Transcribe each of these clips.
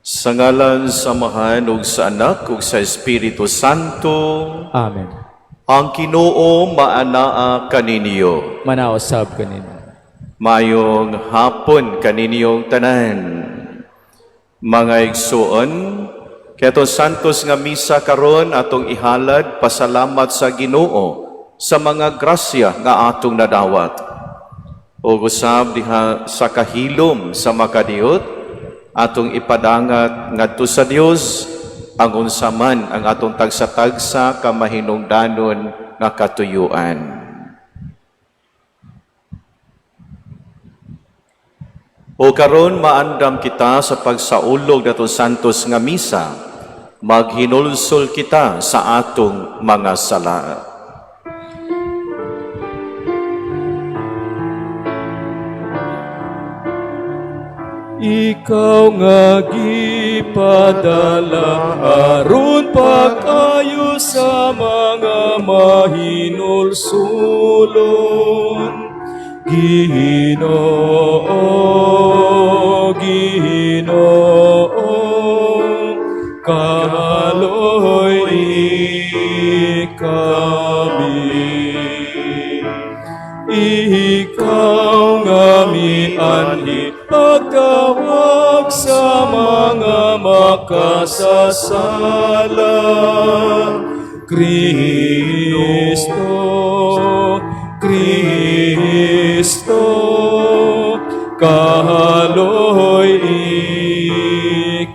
Sa ngalan sa Amahan ug sa Anak ug sa Espiritu Santo. Amen. Ang Ginoo maanaa kaninyo. Manaa usab kanimo. Maayong hapon kaninyong tanan. Mga igsuon, katong santos nga misa karon atong ihalad pasalamat sa Ginoo sa mga grasya nga atong nadawat. O usab diha sa kahilom sa makadiot, atong ipadangat ngadto sa Dios ang unsa man ang atong tagsa-tagsa ka mahinungdanon nga katuyuan. O karon maandam kita sa pagsaulog natong santos nga misa, maghinulsol kita sa atong mga sala. Ikaw nga gipadala aron pag-ayo sa mga mahinulsulon. Ginoo, Ginoo, kaloy kami. Ikaw nga mianhi pagtawag sa mga makasasala. Kristo, Kristo, kaloy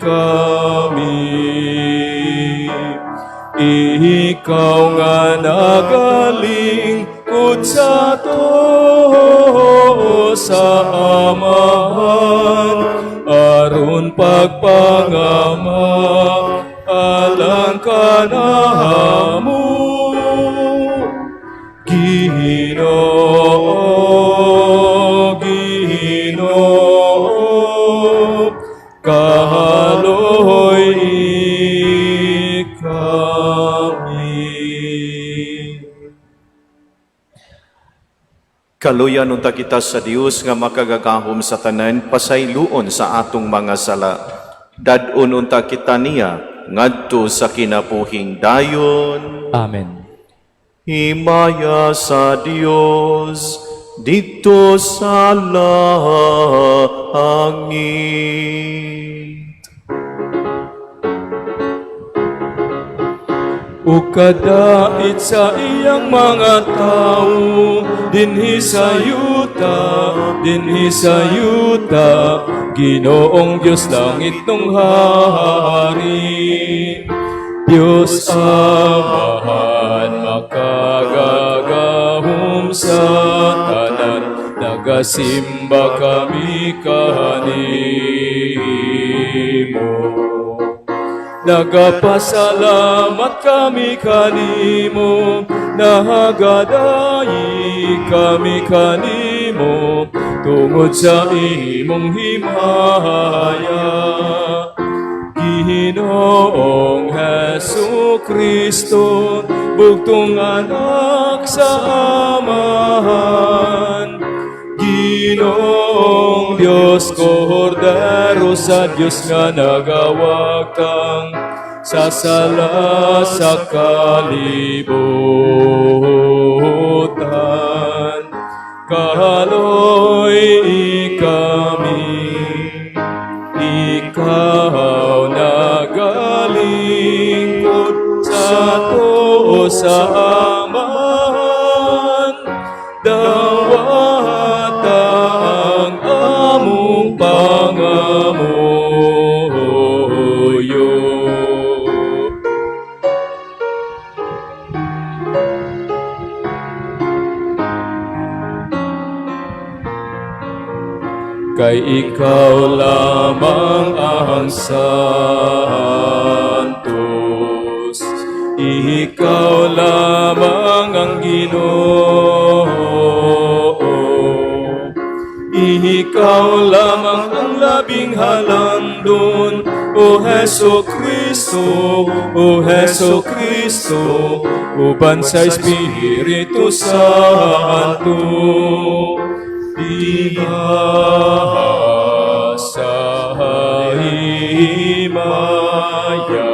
kami. Ikaw nga nagalingkod sa tuo sa Amahan, aron pagpangama alang kanamo. Ginoo, Ginoo, kaloy kami. Kaluyan unta kita sa Dios nga makagagahom sa tanan, pasayloon sa atong mga sala. Dad-on unta kita niya ngadto sa kinabuhing dayon. Amen. Himaya sa Dios didto sa langit. Ug kadait sa iyang mga tawo dinhi sa yuta, Ginoong Dios langit nung hari. Dios Amahan makagagahom sa tanan, nagasimba kami kanimo. Nagapasalamat kami kanimo, nahagadayi kami kanimo, tungod sa imong himaya. Ginoong Hesu Kristo, bugtong anak sa Amahan, Ginoong Diyos, Kordero sa Diyos nga nagawagtang sa sala sa kalibutan. Kaloy kami, ikaw nagalingkod sa tuo sa Amahan, dawata ang among pangamuyo. Kay ikaw lamang ang santos, ikaw lamang ang Ginoo, ikaw lamang ang labing halandon, O Hesu Kristo, O Hesu Kristo, uban sa Espiritu Santo. Diha sa Himaya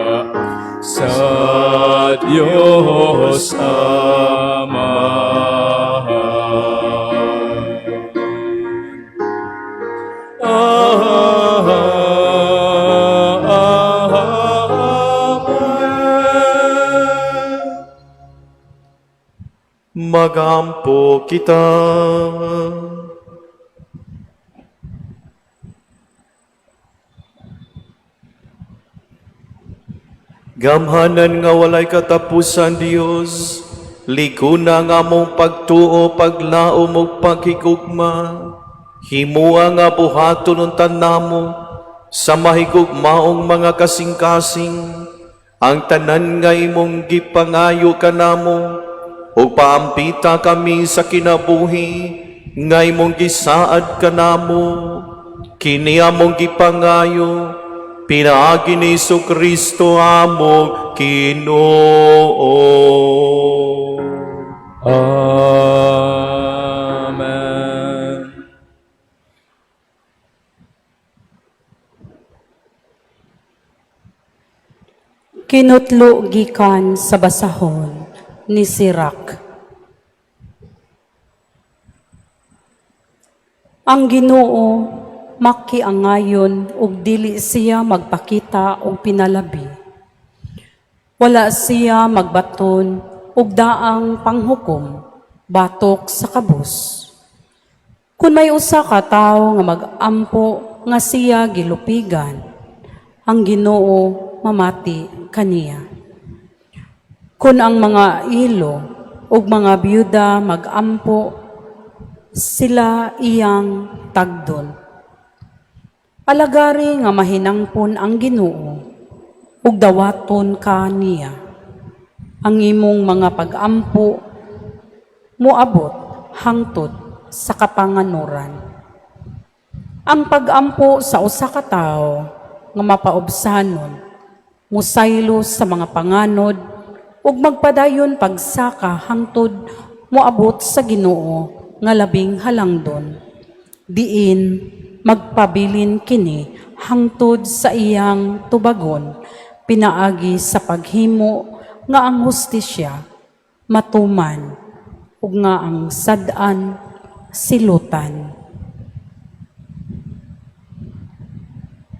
sa Diyos Ama. Amen. Magampo kita. Gamhanan nga walay katapusan, Dios, liguna nga among pagtuo, paglaom ug paghigugma. Himua nga buhaton unta namo sa mahigugmaong mga kasing-kasing ang tanan nga imong gipangayo kanamo, ug paampita kami sa kinabuhi nga imong gisaad kanamo. Kini among gipangayo pinaagi ni Kristo among Ginoo. Amen. Kinutlo gikan sa basahon ni Sirac. Ang Ginoo makiangayon ug dili siya magpakita og pinalabi. Wala siya magbaton og daang panghukom batok sa kabus. Kun may usa ka tawo nga mag-ampo nga siya gilupigan, ang Ginoo mamati kaniya. Kun ang mga ilo ug mga byuda mag-ampo, sila iyang tagdon. Alagari nga mahinangpon ang Ginoo ug dawaton ka niya. Ang imong mga pag-ampo moabot hangtod sa kapanganoran. Ang pag-ampo sa usa ka tawo nga mapaubsanon, musaylo sa mga panganod ug magpadayon pagsaka hangtod moabot sa Ginoo nga labing halangdon. Diin magpabilin kini hangtod sa iyang tubagon pinaagi sa paghimo nga ang hustisya matuman ug nga ang sad-an silutan.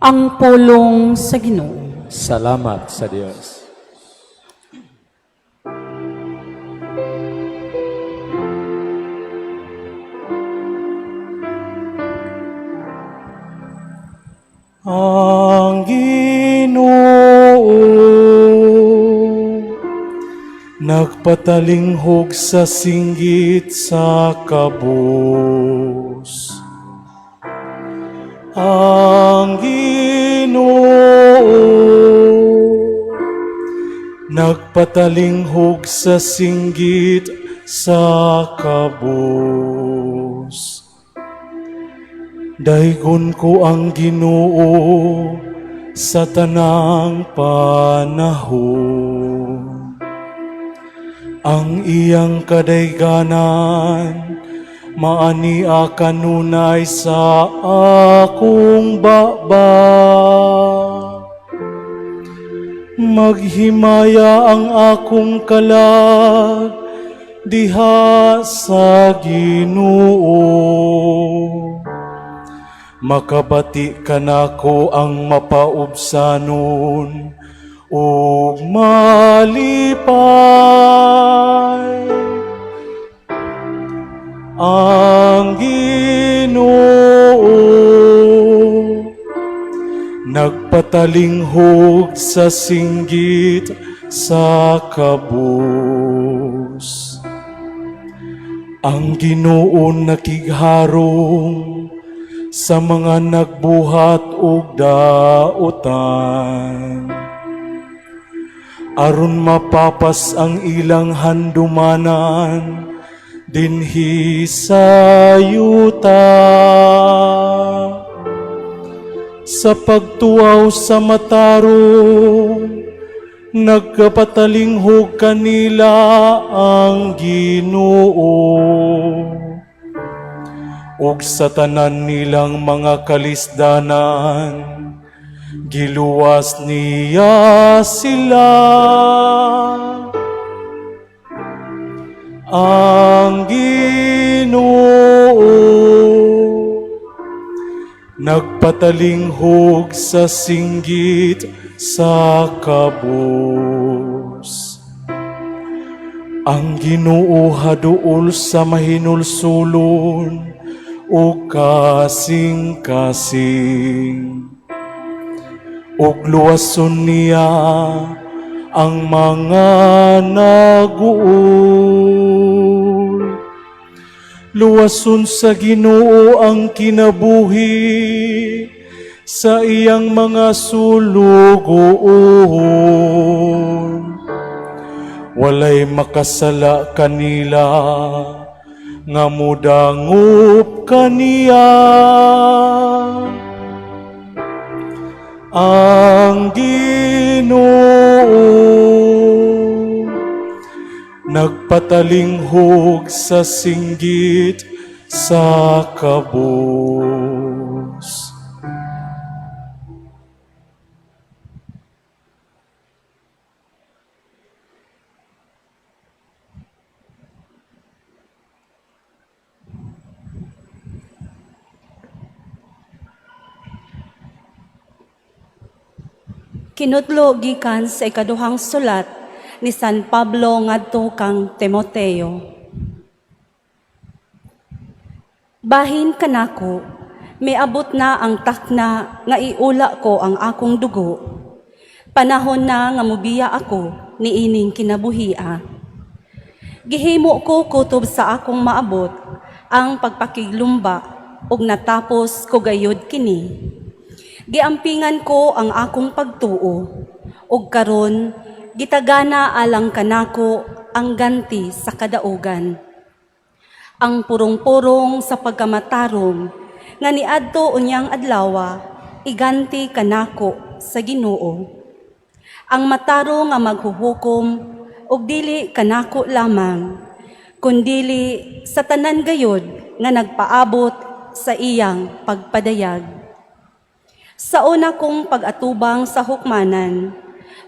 Ang pulong sa Ginoo. Salamat sa Diyos. Ang Ginoo nagpatalinghog sa singgit sa kabus. Ang Ginoo nagpatalinghog sa singgit sa kabus. Daygon ko ang Ginoo sa tanang panahon. Ang iyang kadayganan maania kanunay sa akong baba. Maghimaya ang akong kalag diha sa Ginoo. Makabati kanako ang mapaubsanon ug malipay. Ang Ginoo nagpatalinghog sa singgit sa kabus. Ang Ginoo nakigharong sa mga nagbuhat og dautan, aron mapapas ang ilang handumanan dinhi sa yuta. Sa pagtuaw sa matarong, nagkapatalinghog kanila ang Ginoo. Ug sa tanan nilang mga kalisdanan, Giluwas niya sila. Ang Ginoo nagpatalinghog sa singgit sa kabus. Ang Ginoo haduol sa mahinulsulon ug kasing-kasing. Ug luwason niya ang mga naguol. Luwason sa Ginoo ang kinabuhi sa iyang mga sulugoon. Walay makasala kanila nga mudangop kaniya. Ang Ginoo nagpatalinghog sa singgit sa kabus. Kinutlo gikan sa ikaduhang sulat ni San Pablo ngadto kang Timoteo. Bahin kanako, miabot na ang takna nga iula ko ang akong dugo. Panahon na nga mubiya ako niining kinabuhia. Gihimo ko kutob sa akong maabot ang pagpakiglumba ug natapos ko gayud kini. Giampingan ko ang akong pagtuo ug karon gitagana alang kanako ang ganti sa kadaugan. Ang purong-purong sa pagkamatarong nga niadto unyang adlawa iganti kanako sa Ginoo. Ang matarong nga maghuhukom ug dili kanako lamang, kundili sa tanan gayud nga nagpaabot sa iyang pagpadayag. Sa una kong pag-atubang sa hukmanan,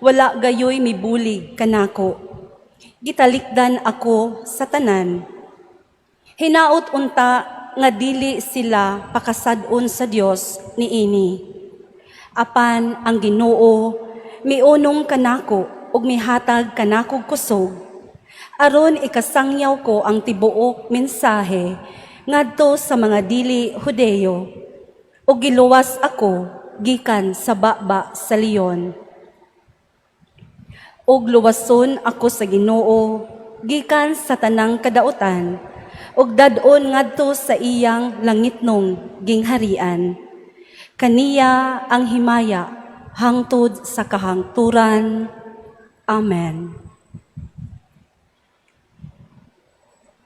wala gayoy mibulig kanako. Gitalikdan ako sa tanan. Hinaot unta nga dili sila pakasad-on sa Dios niini. Apan ang Ginoo miunong kanako ug mihatag kanako kusog aron ikasangyaw ko ang tibuok mensahe ngadto sa mga dili Hudeyo ug giluwas ako gikan sa baba sa leon. Ug luwason ako sa Ginoo gikan sa tanang kadautan ug dad-on ngadto sa iyang langitnong gingharian. Kaniya ang himaya hangtod sa kahangturan. Amen.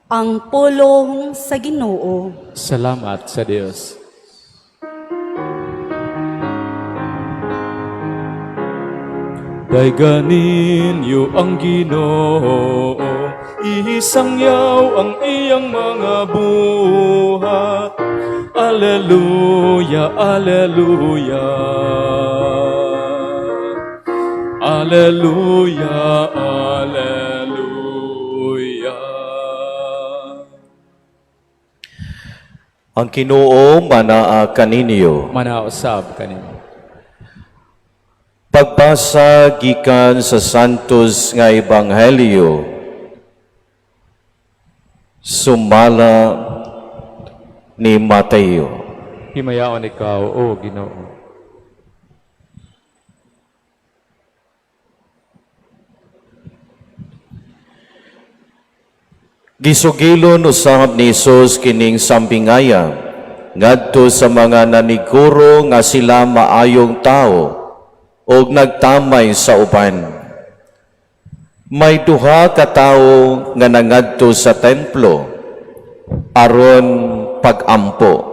Ang pulong sa Ginoo. Salamat sa Dios. Daygan ninyo ang Ginoo, isangyaw ang iyang mga buhat. Alleluia, alleluia. Alleluia, alleluia. Ang Ginoo manaa kaninyo. Manausab kanimo. Pagbasa gikan sa Santos nga Ebanghelyo sumala ni Mateo. Himayaon ikaw, O Ginoo. Gisugilon usab ni Hesus kining sambingaya ngadto sa mga naniguro nga sila maayong tao ug nagtamay sa uban. May duha ka tawo nga nangadto sa templo aron pagampo.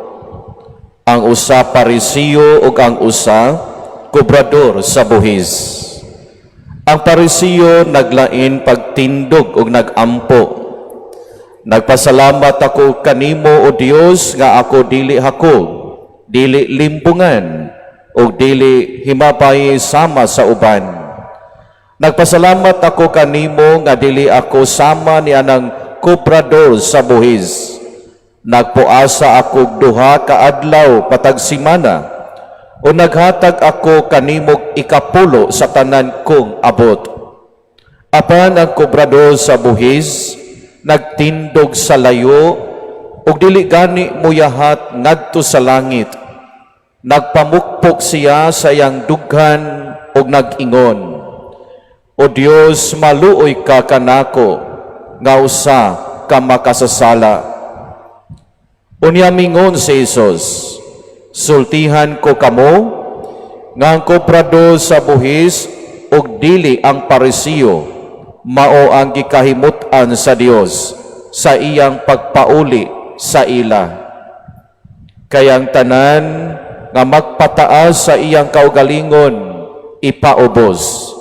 Ang usa Parisiyo ug ang usa kobrador sa buhis. Ang Parisiyo naglain pagtindog ug nagampo. Nagpasalamat ako kanimo, O Dios, nga ako dili hakog, dili limbungan, ug dili himapay sama sa uban. Nagpasalamat ako kanimo nga dili ako sama ni anang kobrador sa buhis. Nagpuasa ako 2 ka adlaw patag simana o naghatag ako kanimog ikapulo sa tanan kong abot." Apan ang kobrador sa buhis nagtindog sa layo ug dili gani muyahat ngadto sa langit. Nagpamukpok siya sa iyang dughan ug nag-ingon, "O Dios, maluoy ka kanako nga usa ka makasasala." Unya mingon si Jesus, "Sultihan ko kamo nga ang kobrador sa buhis ug dili ang Parisiyo mao ang gikahimut-an sa Dios sa iyang pagpauli sa ila. Kay ang tanan nga magpataas sa iyang kaugalingon ipaubos,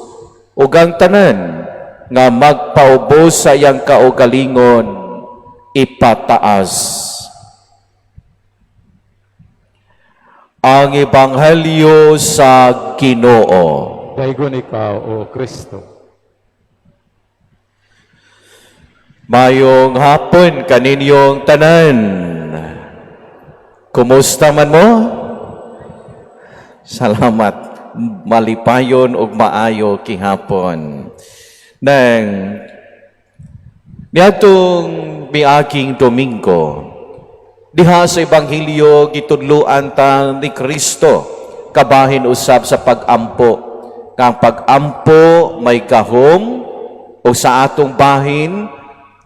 ug ang tanan nga magpaubos sa iyang kaugalingon ipataas." Ang Ebanghelyo sa Ginoo. Daygon ikaw, O Kristo. Mayong hapon kaninyong tanan. Kumusta man mo? Salamat. Malipayon ug maayo kihapon. Nang niadtong miaging Domingo, diha sa Ebanghelyo gitudloan ta ni Kristo kabahin usab sa pag-ampo. Nga ang pag-ampo may gahom o sa atong bahin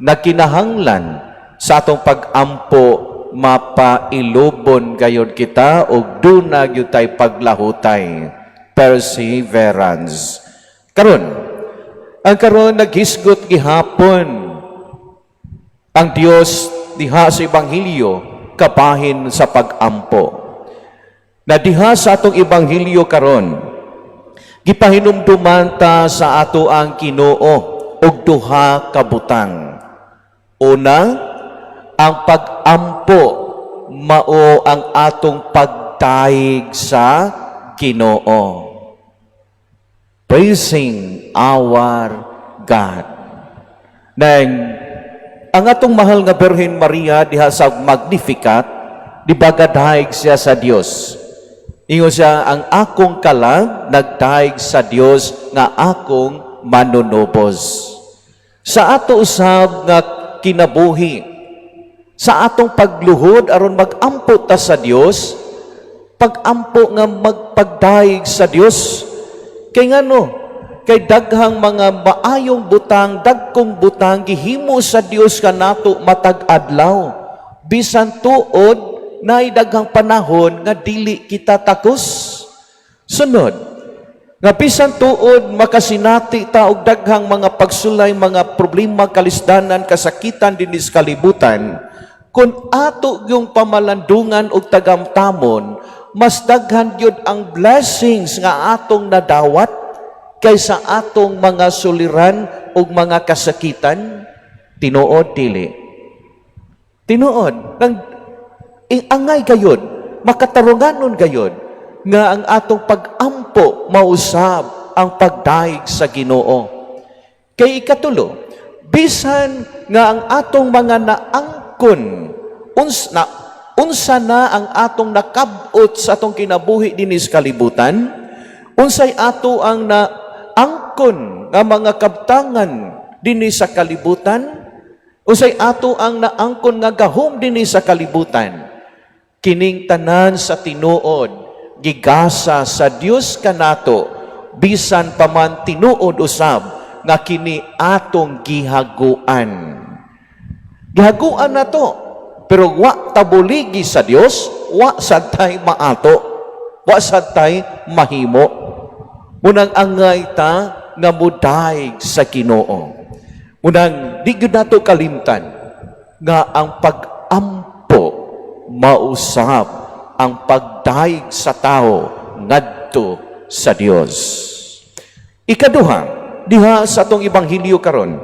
nagkinahanglan sa atong pag-ampo mapailubon gayod kita og duna gyud tay paglahutay, perseverance. Karon, ang karon naghisgot gihapon ang Dios diha sa Ebanghelyo kabahin sa pag-ampo. Na diha sa atong Ebanghelyo karon, gipahinumduman ta sa ato ang Ginoo og duha ka butang. Una, ang pag-ampo mao ang atong pagdayeg sa Ginoo. Praising our God. Nang ang atong mahal nga Birhen Maria diha sa Magnificat, di ba gadayeg siya sa Dios? Ingon siya, "Ang akong kalag nagdayeg sa Dios nga akong manunubos." Sa ato usab nga kinabuhi, sa atong pagluhod aron mag-ampo ta sa Dios, pag-ampo nga magpagdayeg sa Dios. Kay ngano? Kay daghang mga maayong butang, dagkong butang gihimo sa Dios kanato matag adlaw. Bisan tuod naay daghang panahon nga dili kita takos. Sunod, nga bisan tuod makasinati ta og daghang mga pagsulay, mga problema, kalisdanan, kasakitan dinhi sa kalibutan, kung ato yung pamalandungan og tagamtamon, mas daghan gyud ang blessings nga atong nadawat kaysa atong mga suliran ug mga kasakitan. Tinuod dili? Tinuod. Nang angay gayod, makatarunganon gayod nga ang atong pag-ampo mausab ang pagdayeg sa Ginoo. Kay ikatulo, bisan nga ang atong mga naangkon, unsa na ang atong nakab-ot sa atong kinabuhi dinhi sa kalibutan, unsay ato ang naangkon nga mga kabtangan dinhi sa kalibutan, unsay ato ang naangkon nga gahom dinhi sa kalibutan, kining tanan sa tinuod gigasa sa Dios kanato, bisan pa man tinuod usab nga kini atong gihaguan. Gihaguan nato, pero wa tabuligi sa Dios, wa sad tay maato, wa sad tay mahimo. Munang angay ta nga mudayeg sa Ginoo. Munang di gyud nato kalimtan nga ang pag-ampo mausab ang pagdayeg sa tao ngadto sa Dios. Ikaduha, diha sa atong ebanghelyo karon,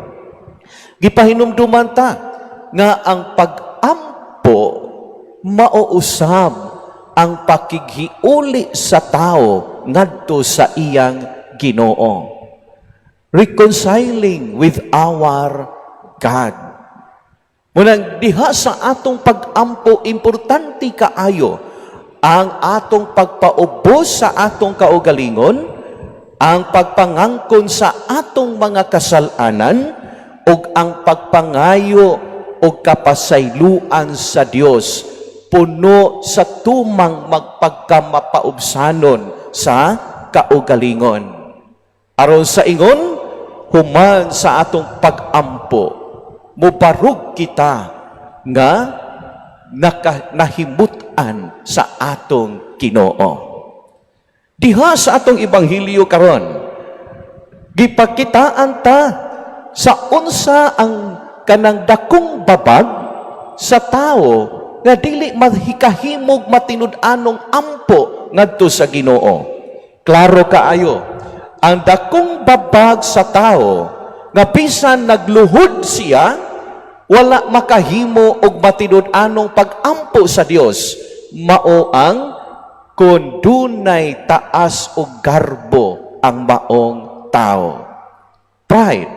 gipahinumduman ta nga ang pag-ampo mauusab ang pakighiuli sa tao ngadto sa iyang Ginoo. Reconciling with our God. Munang diha sa atong pag-ampo, importante kaayo ang atong pagpaubos sa atong kaugalingon, ang pagpangangkon sa atong mga kasalanan, ug ang pagpangayo og kapasayloan sa Dios puno sa tumang magpagkamapaubsanon sa kaugalingon. Aron sa ingon, human sa atong pag-ampo, mubarog kita nga nahimut-an sa atong Ginoo. Diha sa atong ebanghelyo karon, gipakitaan ta sa unsa ang kanang dakong babag sa tao nga dili mahikahimog matinud-anong ampo ngadto sa Ginoo. Klaro kaayo, ang dakong babag sa tao nga bisan nagluhod siya, wala makahimo og matinud-anong pag-ampo sa Dios, mao ang kung dunay taas o garbo ang maong tao. Pride.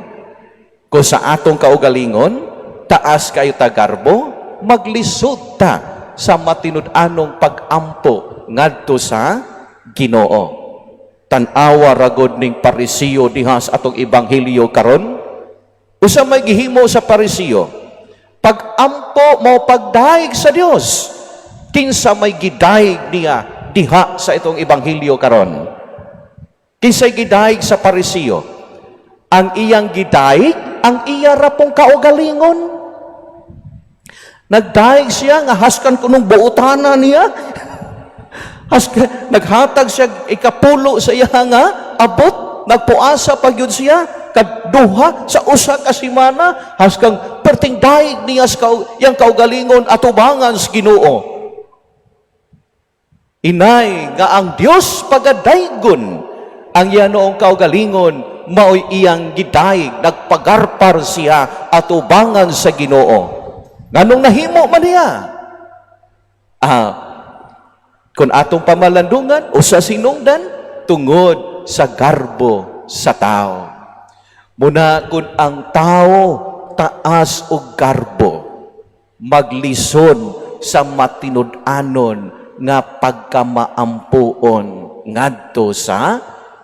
Kung sa atong kaugalingon, taas kayo ta garbo, maglisod ta sa matinud-anong pag-ampo ngadto sa Ginoo. Tan-awa ragod ning Parisiyo diha sa atong ebanghelyo karon. Usa may gihimo sa Parisiyo? Pag-ampo mao pagdayeg sa Dios. Kinsa may gidayeg niya diha sa itong ebanghelyo karon? Kinsay gidayeg sa Parisiyo? Ang iyang gidayeg, ang iya ra pong kaugalingon. Nagdayeg siya nga haskan kunong buotana niya. Haskan, naghatag siya ikapulo sa iya nga abot, nagpuasa pa gyud siya kaduha sa usa ka semana, haskang perting dayeg niya sa iyang kaugalingon atubangan sa Ginoo. Inay nga ang Dios pagadaygon ang iya noong kaugalingon, maoy iyang gidayeg, nagpagarpar siya atubangan sa Ginoo. Nganong nahimo man niya? Kung atong pamalandungan usa sinungdan tungod sa garbo sa tao. Muna kung ang tao taas og garbo, maglison sa matinud-anon nga pagkamaampuon ngadto sa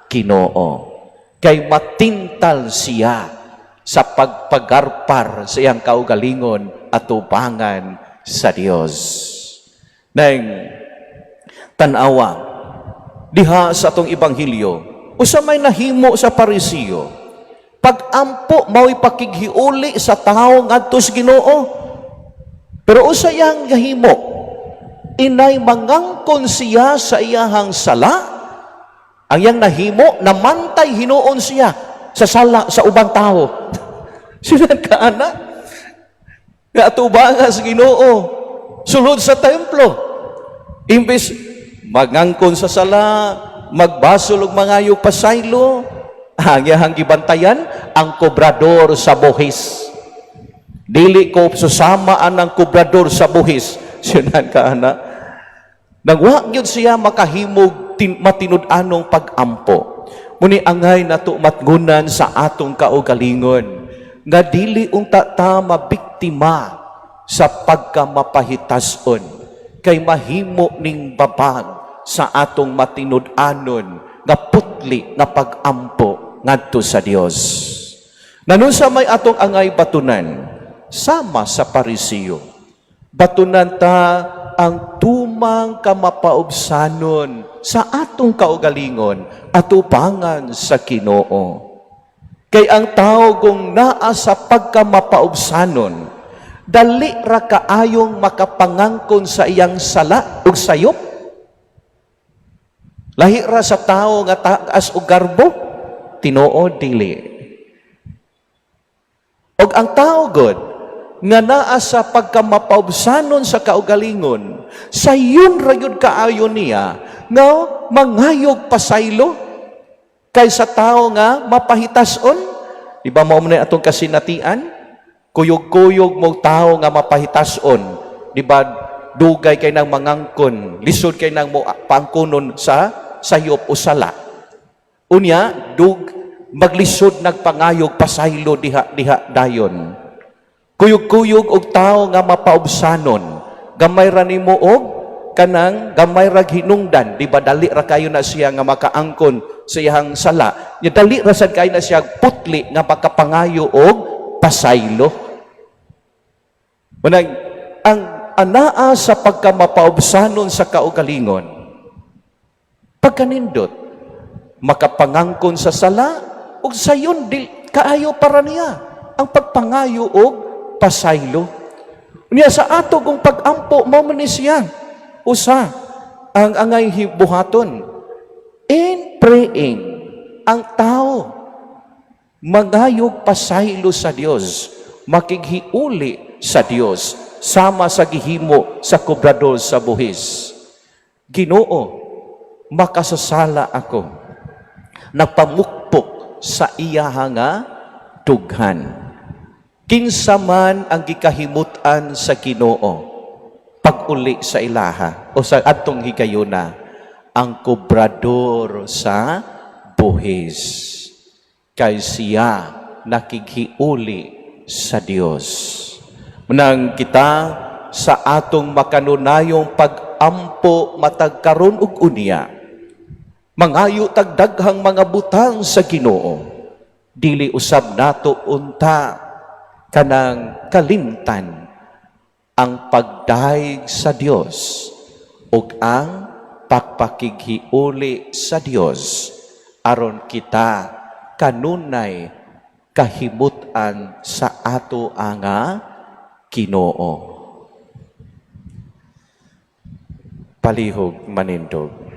Ginoo. Kay matintal siya sa pagpagarpar sa iyang kaugalingon atubangan sa Dios. Neng tan-awa diha sa atong ebanghelyo, usa may nahimo sa Parisiyo? Pag-ampo mao'y pakighiuli sa tao ngadto sa Ginoo. Pero usa iyang gahimo? Inay mangangkon siya sa iyahang sala. Ang iyang nahimo, namantay hinuon siya sa sala sa ubang tao. Sila ka ana nga atubangan sa Ginoo sulod sa templo, imbes magangkon sa sala, magbasol og mangayo pasaylo, ang iyahang gibantayan ang kobrador sa buhis. Dili ko susama ang kobrador sa buhis. Sinan ka ana. Nangwa gyud siya makahimog matinud-anong pag-ampo. Muni angay nato matngunan sa atong kaugalingon nga dili unta ta mabiktima sa pagkamapahitason, kay mahimo ning babag sa atong matinud-anon nga putli nga pag-ampo ngadto sa Dios. Nanusa may atong angay batunan sama sa Parisiyo? Batunan ta ang tumang kamapaubsanon sa atong kaugalingon atubangan sa Ginoo. Kay ang tao kung naa sa pagkamapaubsanon, dali ra kaayong makapangangkon sa iyang sala ug sayop. Lahi ra sa tao nga taas og garbo, tinuod dili? Og ang tao god nga naa sa pagkamapaubsanon sa kaugalingon, sayon ra gyud kaayo niya nga mangayog pasaylo kaysa tao nga mapahitason. Di ba mao man atong kasinatian? Kuyog-kuyog mo tao nga mapahitason. Di ba? Dugay kay nang mangangkon, lisod kay nang mo pangkunon sa sayop o sala. Unya, maglisod nagpangayog pasaylo diha diha dayon. Kuyog-kuyog og tao nga mapaubsanon, gamay ra nimo og kanang gamay ra hinungdan, di ba dali ra kayo na siya nga makaangkon sa iyang sala. Nya dali ra sad kayo na siya putli nga makapangayo og pasaylo. Manang ang anaa sa pagkamapaubsanon sa kaugalingon, pagkanindot, makapangangkon sa sala, ug sayon dil kaayo para niya ang pagpangayo og pasaylo. Niya sa ato kung pag-ampo mao man ni siya usa ang angay buhaton. In praying, ang tao mangayog pasaylo sa Dios, makighiuli sa Dios sama sa gihimo sa kobrador sa buhis. Ginoo, makasasala ako. Nagpamukpok sa iya nga dughan. Kinsa man ang gikahimut-an sa Ginoo pag-uli sa ilaha o sa atong higayuna, ang kobrador sa buhis, kay siya nakighiuli sa Dios. Nang kita sa atong makanunayong pag-ampo matag karon ug unya, mangayo tag daghang mga butang sa Ginoo, dili usab nato unta kanang kalimtan ang pagdayeg sa Dios ug ang pagpakighiuli sa Dios aron kita kanunay kahimut-an sa ato nga Ginoo. Palihog manindog.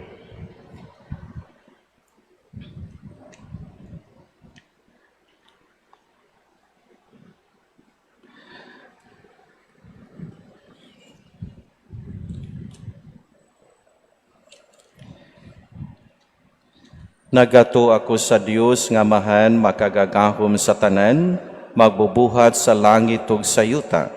Nagato ako sa Dios nga Amahan makagagahom sa tanan, magbubuhat sa langit ug sa yuta.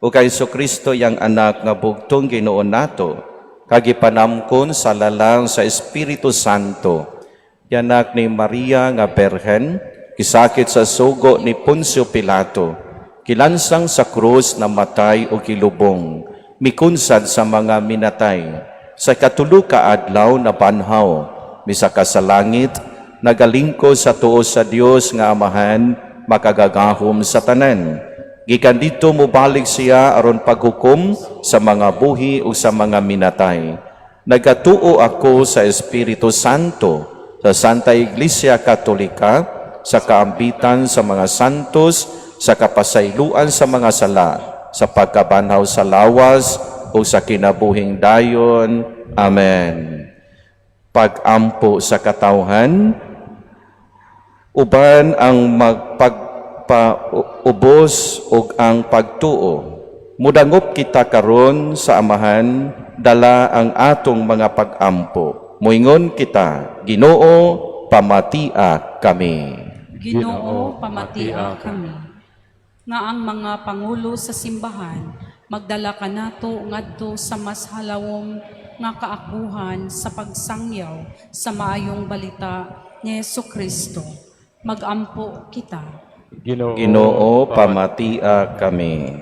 O kay Kristo yang anak nga bugtong Ginoo nato, kag gipanamkon sa lalang sa Espiritu Santo. Yanak ni Maria nga Berhen, gisakit sa sugo ni Poncio Pilato, kilansang sa krus, namatay o kilubong, mikunsad sa mga minatay. Sa katulo ka adlaw nabanhaw, misaka sa langit, nagalingko sa tuo sa Dios nga Amahan, makagagahom sa tanan. Gikan dito mobalik siya aron paghukom sa mga buhi ug sa mga minatay. Nagatuo ako sa Espiritu Santo, sa Santa Iglesia Katolika, sa kaambitan sa mga santos, sa kapasayloan sa mga sala, sa pagkabanhaw sa lawas o sa kinabuhing dayon. Amen. Pag-ampo sa katawhan, uban ang magpagpaubos ug ang pagtuo. Mudangop kita karon sa Amahan, dala ang atong mga pag-ampo. Moingon kita, Ginoo, pamatia kami. Ginoo, pamatia kami. Nga ang mga pangulo sa simbahan magdala kanato ngadto sa mas halawom nga kaakuhan sa pagsangyaw sa maayong balita ni Hesus Kristo. Magampo kita. Ginoo, Ginoo, pamatia kami.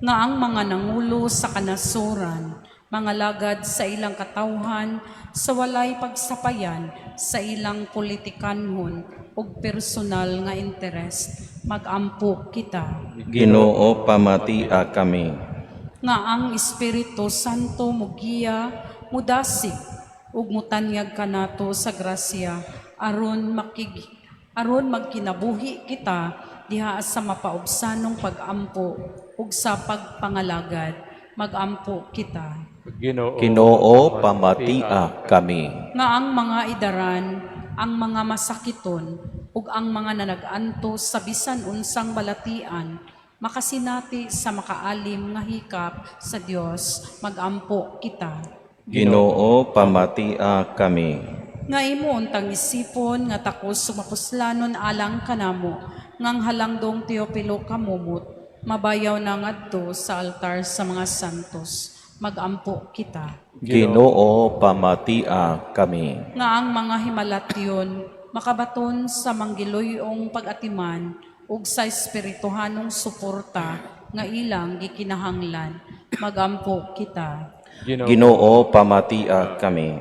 Nga ang mga nangulo sa kanasuran mangalagad sa ilang katawhan sa walay pagsapayan sa ilang politikanhon ug personal nga interest. Magampo kita. Ginoo, pamatia kami. Nga ang Espiritu Santo mugiya, mudasig ug mutanyag kanato sa grasya aron magkinabuhi kita diha sa mapaubsanong pag-ampo ug sa pagpangalagad. Magampo kita. Ginoo, Ginoo, pamatia kami. Nga ang mga idaran, ang mga masakiton ug ang mga nanag-antos sa bisan unsang balatian makasinati sa makaalim nga hikap sa Dios. Magampo kita. Ginoo, pamatia kami. Nga imo untang isipon nga takos sumapuslanon alang kanamo ngang halangdong Teopilo kamumot mabayaw na ngadto sa altar sa mga santos. Magampo kita. Ginoo, pamatia kami. Nga ang mga himalatyon makabaton sa manggiloy-ong pag-atiman ug sa espirituhanong suporta nga ilang gikinahanglan. Magampo kita. Ginoo, Ginoo, pamatia kami.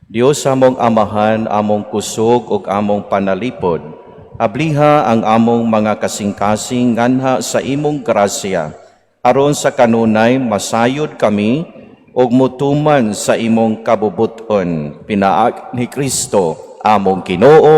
Dios among Amahan, among kusog ug among panalipod, abliha ang among mga kasing-kasing nganha sa imong grasya, aron sa kanunay masayod kami ug mutuman sa imong kabubut-on. Pinaagi ni Kristo among Ginoo.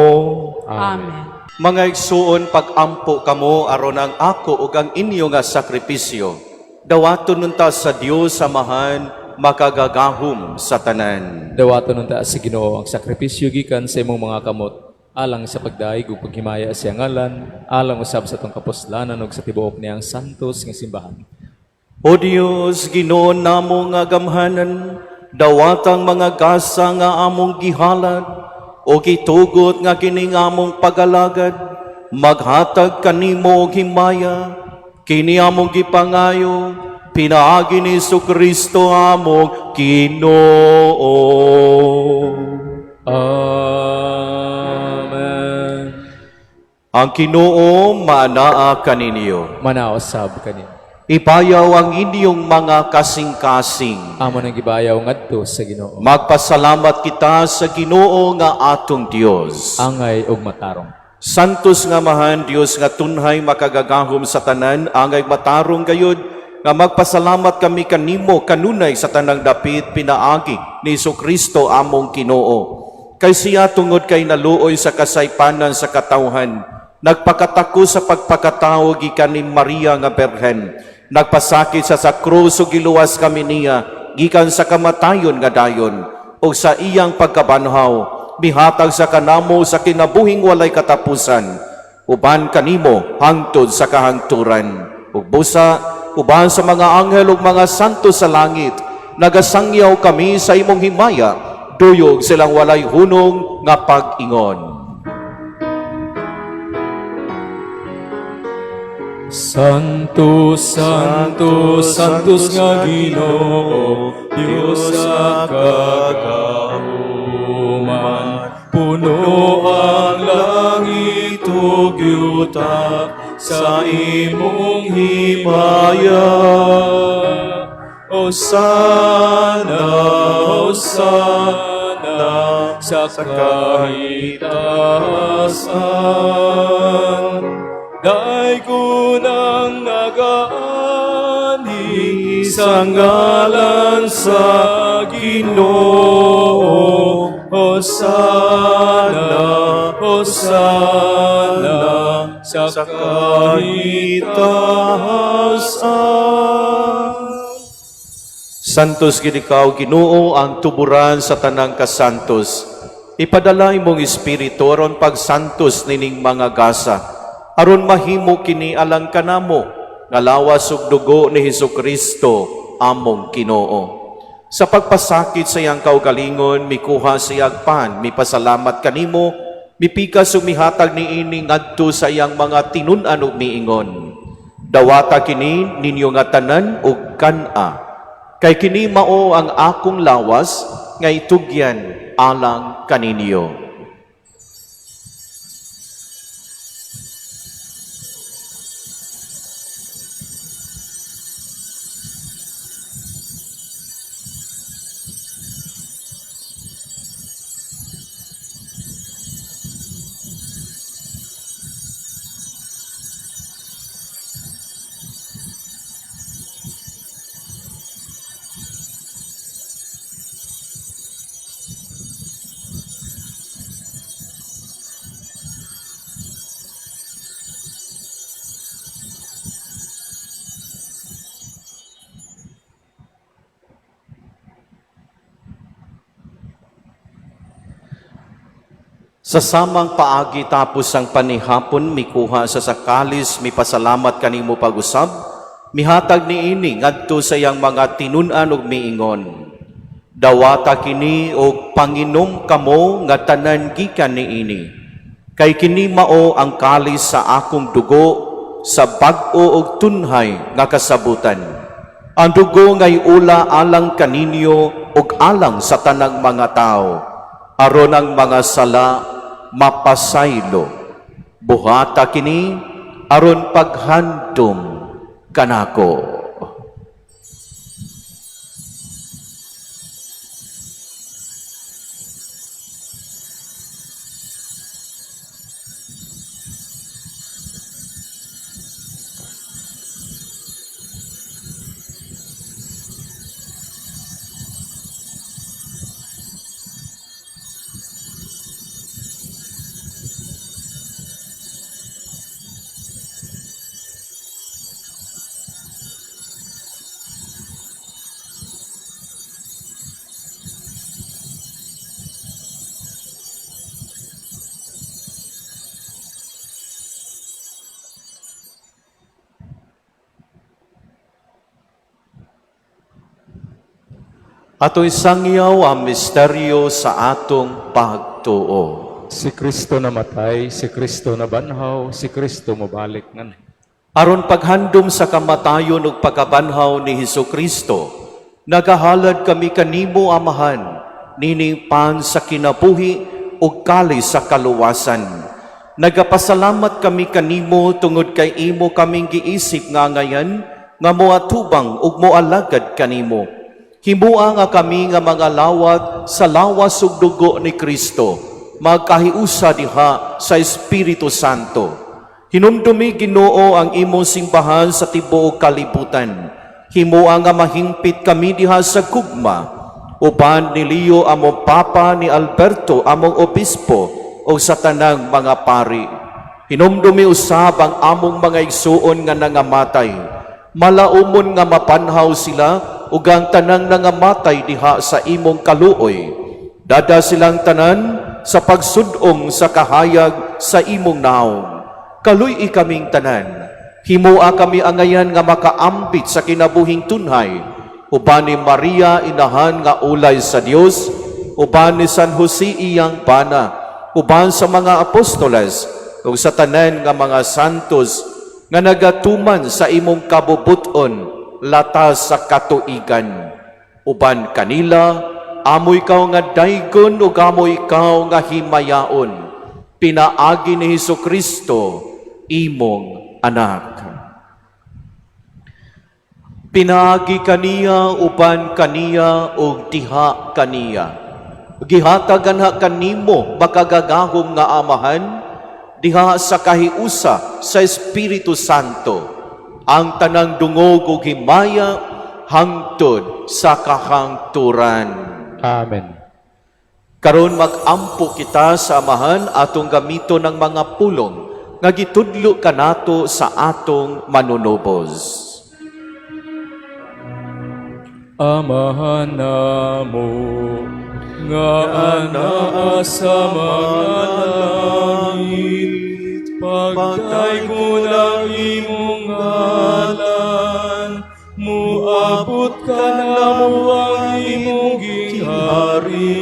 Amen. Mga igsuon, pag-ampo kamo aron ang ako ug ang inyo nga sakripisyo. Dawaton nunta sa Dios Amahan makagagahom sa tanan. Dawaton unta sa Ginoo ang sakripisyo gikan sa imong mga kamot alang sa pagdaig ug paghimaya sa iyang ngalan, alang usab sa atong kapuslanan ug sa tibuok niyang santos nga simbahan. O Dios, Ginoo namo nga gamhanan, dawatang mga gasa nga among gihalad, o gitugot nga kini nga among pagalagad, maghatag kanimo og himaya, kini among gipangayo, pinaagi ni Kristo among Ginoo. Amen. Ang Ginoo maanaa kaninyo. Manaosab kanimo. Ipayaw ang inyong mga kasing-kasing. Amo nang gibayaw ngadto sa Ginoo. Magpasalamat kita sa Ginoo nga atong Dios. Angay ug matarong. Santos nga Amahan, Dios nga tunhay makagagahom sa tanan, angay matarong gayud nga magpasalamat kami kanimo kanunay sa tanang dapit pinaagi ni Kristo among Ginoo. Kay siya tungod kay naluoy sa kasaypanan sa katawhan, nagpakatako sa pagpakatao gikan ni Maria nga Berhen, nagpasakit sa sa krus ug giluwas kami niya gikan sa kamatayon nga dayon ug sa iyang pagkabanhaw mihatag sa kanamo sa kinabuhing walay katapusan uban kanimo hangtod sa kahangturan. Ug busa uban sa mga anghel ug mga santo sa langit, nagasangyaw kami sa imong himaya, duyog silang walay hunong nga pag-ingon. Santo, Santo, Santos nga Ginoo, Dios sa kagahuman. Puno ang langit ug yuta sa imong himaya. Osana, Osana, sa kahitasan. Daygon ang nagaani sa ngalan sa Ginoo. Hosana, Hosana, sa kahitasan. Santos gid ikaw, Ginoo, ang tuburan sa tanang kasantos. Ipadala imong espiritu aron pagsantos nining mga gasa, aron mahimo kini alang kanamo nga lawas ug dugo ni Hesukristo among Ginoo. Sa pagpasakit sa iyang kaugalingon, mikuha sa iyang pan, mipasalamat kanimo, mipikas ug mihatag niini ngadto sa iyang mga tinun-an ug miingon. Dawata kini ninyo nga tanan ug kan-a. Kay kini mao ang akong lawas nga itugyan alang kaninyo. Sa samang paagi tapos ang panihapon, mikuha sa sakalis, mipasalamat kanimo pag-usab, mihatag niini ngadto sa iyang mga tinun-an ug miingon. Dawata kini og panginom kamo nga tanan gikan niini. Kay kini mao ang kalis sa akong dugo sa bag-o og tunhay nga kasabutan. Ang dugo ngay ula alang kaninyo ug alang sa tanang mga tao, aron ang mga sala mapasaylo. Buhata kini aron paghandom kanako. Ato isangyaw ang misteryo sa atong pagtuo. Si Kristo namatay, si Kristo nabanhaw, si Kristo mobalik ngan. Aron paghandom sa kamatayon ug pagkabanhaw ni Hesus Kristo, nagahalad kami kanimo, Amahan, nining pan sa kinabuhi ug kalis sa kaluwasan. Nagapasalamat kami kanimo tungod kay imo kaming giisip nga ngayan nga moatubang ug moalagad kanimo. Himua nga kami nga mga lawat sa lawas ug dugo ni Kristo, magkahiusa diha sa Espiritu Santo. Hinumdumi, Ginoo, ang imong simbahan sa tibuok kalibutan. Himua nga mahingpit kami diha sa gugma. Uban ni Leo among Papa, ni Alberto among Obispo o sa tanang mga pari. Hinumdumi usab ang among mga igsuon nga nangamatay. Malaumon nga mapanhaw sila ug ang tanang nangamatay diha sa imong kaluoy. Dada silang tanan sa pagsudong sa kahayag sa imong naong. Kaluy-i kaming tanan. Himua kami angayan nga makaambit sa kinabuhing tunhay. Uban ni Maria, inahan nga ulay sa Dios, uban ni San Jose iyang bana, uban sa mga apostoles, ug sa tanan nga mga santos nga nagatuman sa imong kabubuton latas sa katuigan. Uban kanila, amo ikaw nga daygon ug amo ikaw nga himayaon. Pinaagi ni Hesus Kristo, imong anak. Pinaagi kaniya, uban kaniya, ug diha kaniya. Gihatag anha kanimo, makagagahom nga Amahan, diha sa kahiusa sa Espiritu Santo, ang tanang dungog ug himaya hangtod sa kahangturan. Amen. Karon mag-ampo kita sa Amahan, atong gamiton ang mga pulong nga gitudlo kanato sa atong Manunubos. Amahan namo nga anaa sa mga langit, pagdaygon ang imong ngalan, muabot kanamo ang imong gingharian,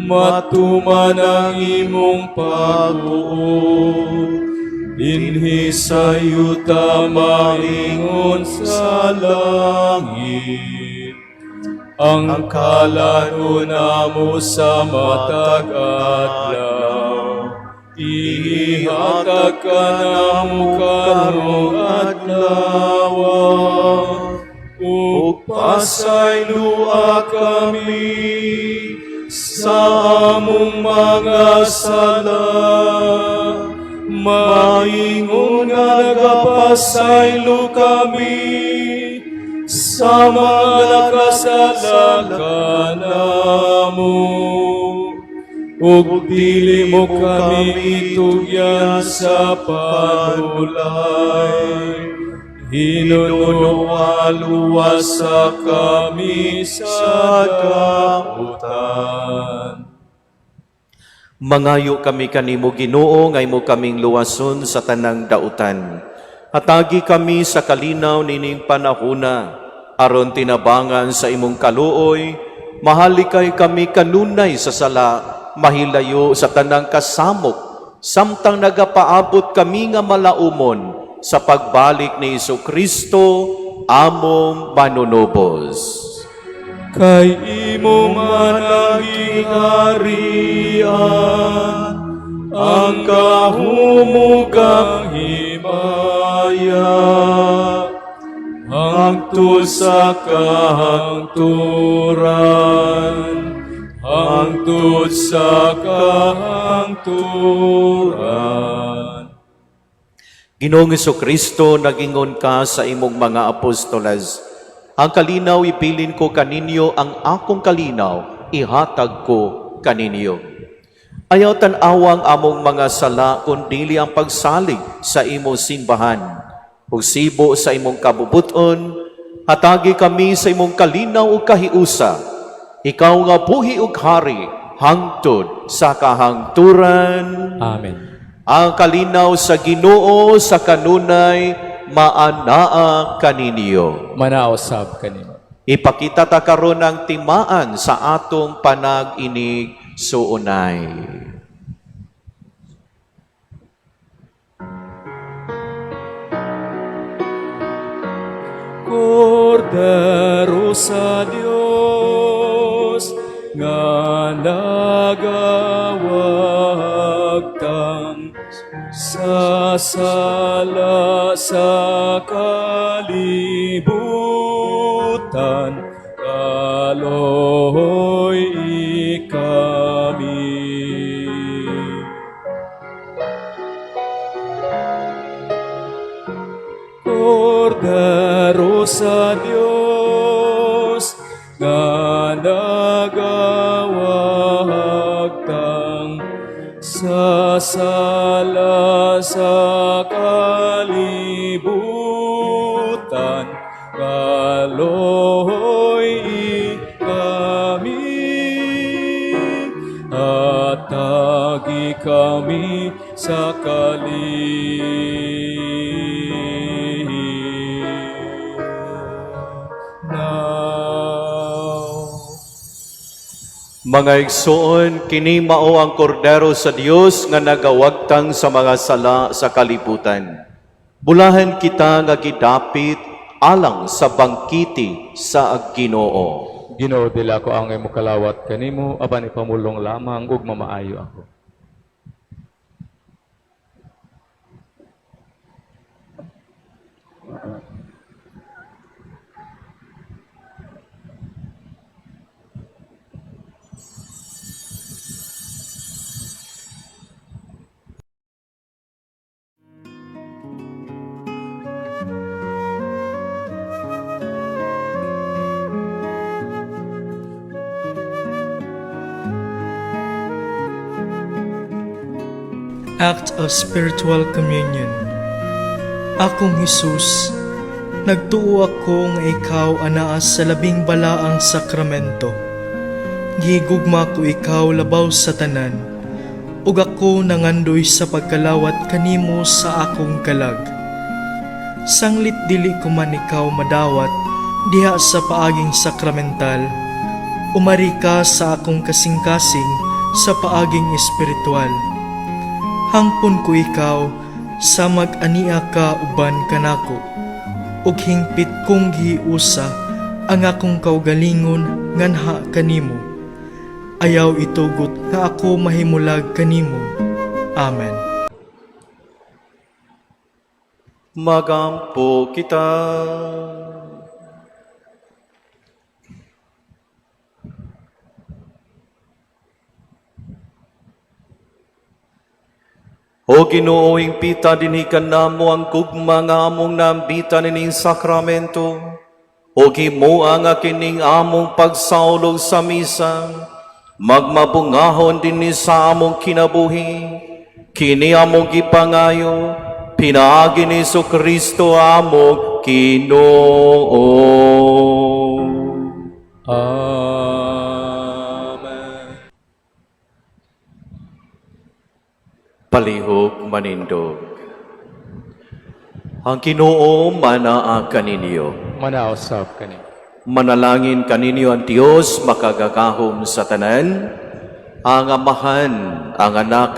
matuman ang imong pagbuot dinhi sa yuta maingon sa langit. Ang kalan-on namo sa matag adlaw, ihatag kanamo karong adlaw, ug pasayloa kami sa among mga sala, maingon nga nagapasaylo kami sa mga nakasala kanamo, ug dili mo kami itugyan sa panulay, hinunoa luwasa kami sa dautan. Mangayo kami kanimo, Ginoo, nga imo kaming luwason sa tanang dautan. Hatagi kami sa kalinaw nining panahuna aron tinabangan sa imong kaluoy, mahalikay kami kanunay sa sala, mahilayo sa tanang kasamok, samtang nagapaabot kami nga malaumon sa pagbalik ni Hesus Kristo. among manunubos. Kay imo man ang gingharian, ang gahom ug ang himaya, hangtod sa kahangturan, hangtod sa kahangturan. Ginoong Kristo, nagingon ka sa imong mga apostoles, "Ang kalinaw ibilin ko kaninyo, ang akong kalinaw ihatag ko kaninyo." Ayaw tan-awa ang among mga sala, kundili ang pagsalig sa imong simbahan. Ug sibo sa imong kabubuton, hatagi kami sa imong kalinaw ug kahiusa. Ikaw nga buhi ug hari hangtod sa kahangturan. Amen. Ang kalinaw sa Ginoo sa kanunay maanaa kaninyo. Manaa usab kanimo. Ipakita ta karon ang timaan sa atong panag-inig suunay. Kordero sa Dios nga nagawagtang sa sala sa kalibutan, kaloy kami. Kordero sa Dios nga nagawagtang sa sala sa kalibutan, kaloy kami, hatagi kami sa kalinaw. Mga igsoon, kini mao ang kordero sa Dios nga nagawagtang sa mga sala sa kalibutan. Bulahan kita nga gidapit alang sa bangkiti sa Ginoo. Ginoo, dili ako angay mokalawat kanimo, apan ipamulong lamang ug mamaayo ako. Act of Spiritual Communion. Akong Hesus, nagtuo ako nga ikaw anaa sa labing balaang sakramento. Gigugma ko ikaw labaw sa tanan, ug ako nangandoy sa pagkalawat kanimo sa akong kalag. Sanglit dili ko man ikaw madawat diha sa paaging sakramental, umari ka sa akong kasing-kasing sa paaging espiritual. Hangpon ko ikaw sa mag-ania ka uban kanako, ug hingpit kong gihiusa ang akong kaugalingon nganha kanimo. Ayaw itugot nga ako mahimulag kanimo. Amen. Magampo kita. O Ginoo, hingpita dinhi kanamo ang gugma nga among naambitan nining sakramento. O himoa nga kining among pagsaulog sa misa, magmabungahon dinhi sa among kinabuhi. Kini among gipangayo, pinaagi ni Kristo among Ginoo. Amen. Palihog manindog. Ang Ginoo manaa kaninyo. Manaa usab kanimo. Manalangin kaninyo ang Dios makagagahom sa tanan, ang Amahan, ang Anak,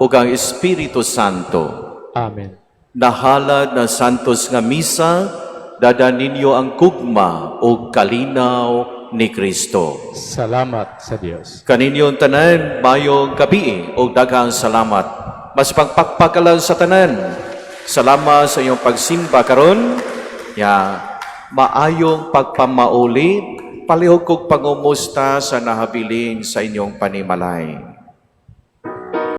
ug ang Espiritu Santo. Amen. Nahalad na santos nga misa, Dada ninyo ang gugma ug kalinaw ni Kristo. Salamat sa Dios. Kaninyong tanan, maayong gabii ug daghang salamat. Mas pagpakpakalan sa tanan. Salamat sa inyong pagsimba karon. Ya, maayong pagpamauli, palihog kog pangumusta sa nahabilin sa inyong panimalay.